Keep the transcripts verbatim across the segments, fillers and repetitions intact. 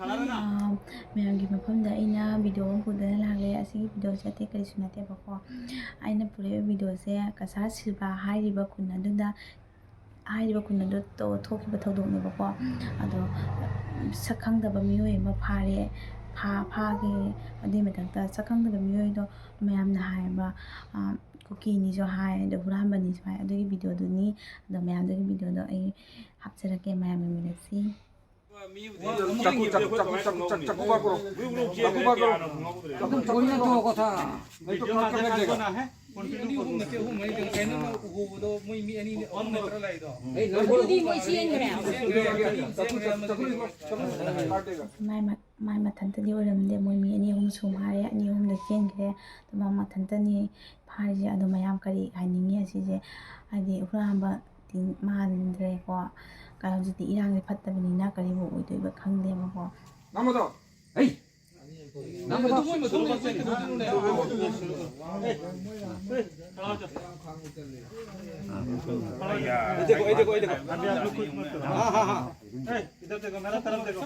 ꯑꯥ, ꯃꯌꯥꯝꯒꯤ ꯃꯐꯝꯗ ꯑꯩꯅ ꯚꯤꯗꯤꯑꯣ ꯑꯃ ꯄꯨꯗꯨꯅ ꯂꯥꯛꯂꯦ꯫ ꯑꯁꯤꯒꯤ ꯚꯤꯗꯤꯑꯣꯁꯦ ꯑꯇꯩ ꯀꯔꯤꯁꯨ ꯅꯠꯇꯦꯕꯀꯣ꯫ ꯑꯩꯅ ꯄꯨꯔꯛꯏꯕ ꯚꯤꯗꯤꯑꯣꯁꯦ ꯀꯁꯥꯔ ꯁꯤꯜꯚꯥ ꯍꯥꯏꯔꯤꯕ ꯈꯨꯟ ꯑꯗꯨꯗ, ꯍꯥꯏꯔꯤꯕ ꯈꯨꯟ ꯑꯗꯨꯗ ꯊꯣꯛꯈꯤꯕ ꯊꯧꯗꯣꯛꯅꯦꯕꯀꯣ꯫ ꯑꯗꯣ ꯁꯛ ꯈꯪꯗꯕ ꯃꯤꯑꯣꯏ ꯑꯃ ꯐꯥꯔꯦ꯫ ꯐꯥ-, ꯐꯥꯈꯤ꯫ ꯑꯗꯨꯒꯤ ꯃꯊꯛꯇ ꯁꯛ ꯈꯪꯗꯕ ꯃꯤꯑꯣꯏꯗꯣ ꯃꯌꯥꯝꯅ ꯍꯥꯏꯌꯦꯕ, ꯑꯥ, ꯀꯨꯀꯤꯅꯤꯁꯨ ꯍꯥꯏ, ꯑꯗꯣ ꯍꯨꯔꯥꯟꯕꯅꯤꯁꯨ ꯍꯥꯏ꯫ ꯑꯗꯨꯒꯤ ꯚꯤꯗꯤꯑꯣꯗꯨꯅꯤ꯫ ꯑꯗꯣ ꯃꯌꯥꯝꯗꯨꯒꯤ ꯚꯤꯗꯤꯑꯣꯗꯣ ꯑꯩ ꯍꯥꯞꯆꯔꯛꯀꯦ, ꯃꯌꯥꯝ ꯌꯦꯡꯃꯤꯟꯅꯁꯤ꯫ ꯆꯥꯛꯀꯨ, ꯆꯥꯛ-, ꯆꯥꯛꯀꯨ, ꯆꯥꯛꯀꯨ, ꯆꯥꯛ-, ꯆꯥꯛꯀꯨ ꯕꯥꯔ ꯀꯧꯔꯣ꯫ ꯆꯥꯛꯀꯨ ꯕꯥꯔ ꯀꯧꯔꯣ꯫ ꯑꯗꯨꯝ ꯊꯣꯏꯅ ꯊꯣꯛꯑꯣ ꯀꯣꯊꯥ꯫ ꯅꯩꯇꯣ ꯈꯥꯛ ꯈꯥꯛ ꯂꯩꯔꯦ꯫ ꯃꯥꯏ ꯃ-, ꯃꯥꯏ ꯃꯊꯟꯇꯗꯤ ꯑꯣꯏꯔꯝꯗꯦ, ꯃꯣꯏ ꯃꯤ ꯑꯅꯤ ꯑꯍꯨꯝ ꯁꯨ ꯃꯥꯜꯂꯦ, ꯑꯅꯤ ꯑꯍꯨꯝꯗ ꯆꯦꯟꯈ꯭ꯔꯦ꯫ ꯑꯗꯨ ꯃꯥ ꯃꯊꯟꯇꯅꯤ ꯐꯥꯔꯤꯁꯦ꯫ ꯑꯗꯣ ꯃꯌꯥꯝ ꯀꯔꯤ ꯍꯥꯏꯅꯤꯡꯉꯤ ꯑꯁꯤꯁꯦ? ꯍꯥꯏꯗꯤ ꯍꯨꯔꯥꯟꯕꯗꯤ ꯃꯥꯟꯗ꯭ꯔꯦꯀꯣ꯫ ꯀ-, ꯍꯧꯖꯤꯛꯇꯤ ꯏꯔꯥꯡꯁꯦ ꯐꯠꯇꯕꯅꯤꯅ ꯀꯔꯤꯕꯨ ꯑꯣꯏꯗꯣꯏꯕ ꯈꯪꯗꯦꯕꯀꯣ꯫ ꯅꯝꯃꯗꯣ꯫ ꯍꯩ! ꯅꯝꯃꯗꯣ꯫ ꯑꯗꯨ ꯃꯣꯏ ꯃꯇꯨꯡ ꯂꯩ, ꯆꯠꯀꯅꯨ, ꯑꯗꯨ ꯂꯩ꯫ ये देखो, ये देखो, ये देखो। हाँ, हाँ, हाँ। ए, इधर देखो, मेरा तरफ देखो।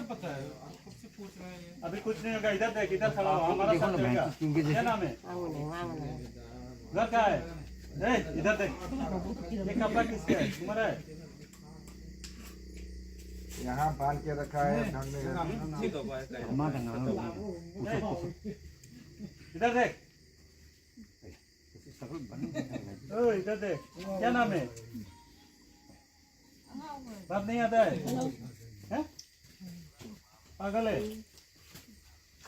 अभी कुछ नहीं होगा, इधर देख, इधर खड़ा हो, हमारा साथ चलेगा। क्या नाम है? घर का है? ए, इधर देख। ये कपड़ा किसका है? तुम्हारा है? यहाँ बांध के रखा है, ढंग में। इधर देख। ओ, इधर देख। क्या नाम है? बात नहीं आता है? हैं? पागल है?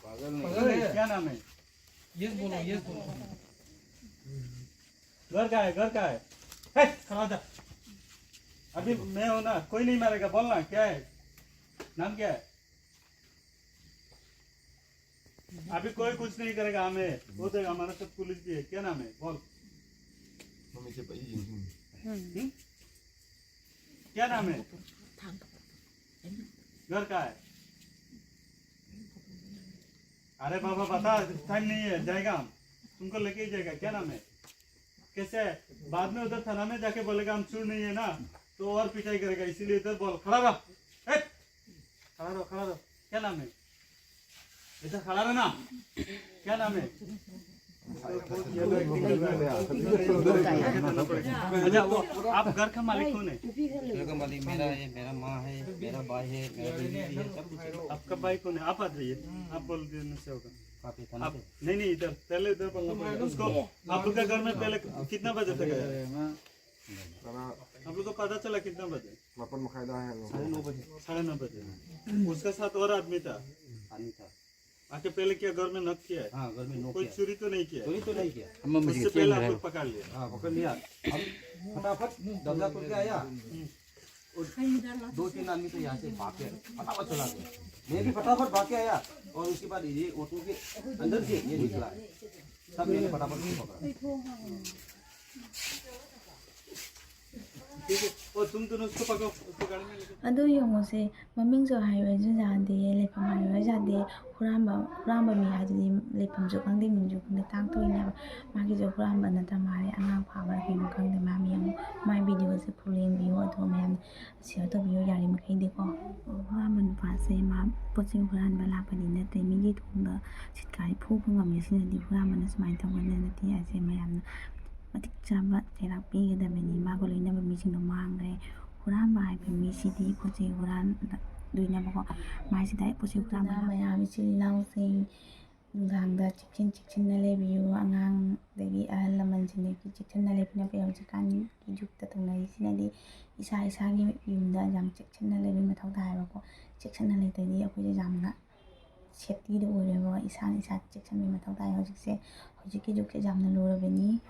पागल नहीं। ओए, क्या नाम है? यस बोलो, यस बोलो। घर का है, घर का है? हे, खड़ा हो जा। अभी मैं हूं ना, कोई नहीं मारेगा, बोलना, क्या है? नाम क्या है? अभी कोई कुछ नहीं करेगा हमें। वो देख, हमारे साथ पुलिस भी है। क्या नाम है? बोल। मम्मी से भाई। हम्म? क्या नाम है? घर का है? अरे बाबा, बता, टाइम नहीं है, जाएगा हम। तुमको लेके ही जाएगा। क्या नाम है? कैसे है? बाद में उधर थाना में जाके बोलेगा हम चोर नहीं है ना, तो और पिटाई करेगा, इसीलिए इधर बोल, खड़ा रह। ए, खड़ा रहो, खड़ा रहो। क्या नाम है? इधर खड़ा रहना। क्या नाम है? अच्छा, वो आप घर का मालिक कौन है? घर का मालिक मेरा है, मेरा माँ है, मेरा भाई है, मेरा बीवी भी है, सब कुछ है। आपका भाई कौन है? आप आ जाइए, आप बोल देने से होगा। आप ये थाना आप पे? नहीं, नहीं, इधर पहले इधर बोलना पड़ेगा उसको। आप लोग का घर में पहले कितना बजे तक आया? आप लोग को पता चला कितना बजे? Mapan makaida hai. साढ़े नौ बजे। साढ़े नौ बजे। उसका साथ और आदमी था? आदमी था। आके पहले क्या घर में नॉक किया है? हाँ, घर में नॉक कोई किया। चोरी तो नहीं किया? चोरी तो नहीं किया। हम उससे पहले आप लोग पकड़ लिया? हाँ, पकड़ लिया। हम फटाफट दरवाजा खोल के आया। हम्म। और दो तीन आदमी तो यहाँ से भाग के फटाफट चला गया। मैं भी फटाफट भाग के आया और उसके बाद ये ऑटो के अंदर से ये निकला। तब मैंने फटाफट उसको पकड़ा। ठीक है, और तुम दोनों उसको पकड़ो, उसको गाड़ी में लेके. ꯑꯗꯨ ꯌꯦꯡꯉꯨꯁꯦ, ꯃꯃꯤꯡꯁꯨ ꯍꯥꯏꯕꯁꯨ ꯌꯥꯗꯦ, ꯂꯩꯐꯝ ꯍꯥꯏꯕꯁꯨ ꯌꯥꯗꯦ. ꯍꯨꯔꯥꯟꯕ, ꯍꯨꯔꯥꯟꯕ ꯃꯤ ꯍꯥꯏꯁꯤꯗꯤ ꯂꯩꯐꯝꯁꯨ ꯈꯪꯗꯦ, ꯃꯤꯡꯁꯨ ꯈꯪꯗꯦ, ꯇꯥꯛꯇꯣꯏꯅꯦꯕ. ꯃꯥꯒꯤꯁꯨ ꯍꯨꯔꯥꯟꯕ ꯅꯠꯇ꯭ꯔ ꯃꯥꯜꯂꯦ, ꯑꯉꯥꯡ ꯐꯥꯕ꯭ꯔꯥ ꯀꯩꯅꯣ ꯈꯪꯗꯦ. ꯃꯥ ꯃꯤ ꯑꯃ, ꯃꯥꯏ ꯚꯤꯗꯤꯑꯣꯁꯦ ꯐꯨꯜ ꯌꯦꯡꯕꯤꯌꯨ, ꯑꯗꯨꯒ ꯃꯌꯥꯝ ꯁꯤꯌꯔ ꯇꯧꯕꯤꯌꯨ ꯌꯥꯔꯤꯃꯈꯩꯗꯤꯀꯣ. ꯍꯨꯔꯥꯟꯕ ꯅꯨꯄꯥꯁꯦ ꯃꯥ ꯄꯣꯠ ꯆꯩ ꯍꯨꯔꯥꯟꯕ ꯂꯥꯛꯄꯗꯤ ꯅꯠꯇꯦ, ꯃꯤꯒꯤ ꯊꯣꯡꯗ ꯁꯤꯠꯀꯥꯔꯤ ꯐꯨꯕ ꯉꯝꯃꯤ꯫ ꯁꯤꯅꯗꯤ ꯍꯨꯔꯥꯟꯕꯅ ꯁꯨꯃꯥꯏꯅ ꯇꯧꯒꯗꯕ ꯅꯠꯇꯦ ꯍꯥꯏꯁꯦ ꯃꯌꯥꯝꯅ ꯃꯇꯤꯛ ꯆꯥꯕ ꯆꯩꯔꯥꯛ ꯄꯤꯒꯗꯕꯅꯤ꯫ ꯃꯥꯒ ꯂꯣꯏꯅꯕ ꯃꯤꯁꯤꯡꯗꯣ ꯃꯥꯡꯈ꯭ꯔꯦ꯫ ꯍꯨꯔꯥꯟꯕ ꯍꯥꯏꯕ ꯃꯤꯁꯤꯗꯤ ꯄꯣꯠ ꯆꯩ ꯍꯨꯔꯥꯟꯗꯣꯏꯅꯦꯕꯀꯣ꯫ ꯃꯥꯏꯁꯤꯗ ꯄꯣꯠ ꯆꯩ ꯍꯨꯔꯥꯟꯕ ꯑꯗꯨꯅ ꯃꯌꯥꯝ ꯏꯆꯤꯜ ꯏꯅꯥꯎꯁꯤꯡ ꯅꯨꯡꯗꯥꯡꯗ ꯆꯦꯛꯁꯤꯟ ꯆꯦꯛꯁꯤꯟꯅ ꯂꯩꯕꯤꯌꯨ꯫ ꯑꯉꯥꯡꯗꯒꯤ ꯑꯍꯜ ꯂꯃꯟꯁꯤꯡꯗꯒꯤ ꯆꯦꯛꯁꯤꯟꯅ ꯂꯩꯕꯤꯌꯨ꯫ ꯍꯧꯖꯤꯛꯀꯥꯟꯒꯤ ꯌꯨꯒꯇ ꯇꯧꯅꯔꯤꯁꯤꯅꯗꯤ ꯏꯁꯥ ꯏꯁꯥꯒꯤ ꯌꯨꯝꯗ ꯌꯥꯝ ꯆꯦꯛꯁꯤꯟꯅ ꯂꯩꯕꯒꯤ ꯃꯊꯧ ꯇꯥꯏꯌꯦꯕꯀꯣ꯫ ꯆꯦꯛꯁꯤꯟꯅ ꯂꯩꯇ꯭ꯔꯗꯤ ꯑꯩꯈꯣꯏꯁꯦ ꯌꯥꯝꯅ ꯁꯦꯐꯇꯤꯗꯣ ꯑꯣꯏꯔꯦꯕ꯫ ꯏꯁꯥꯅ ꯏꯁꯥ ꯆꯦꯛꯁꯤꯟꯕꯒꯤ ꯃꯊꯧ ꯇꯥꯏ꯫ ꯍꯧꯖꯤꯛꯁꯦ, ꯍꯧꯖꯤꯛꯀꯤ ꯖꯨꯒꯁꯦ ꯌꯥꯝꯅ ꯂꯨꯔꯕꯅꯤ꯫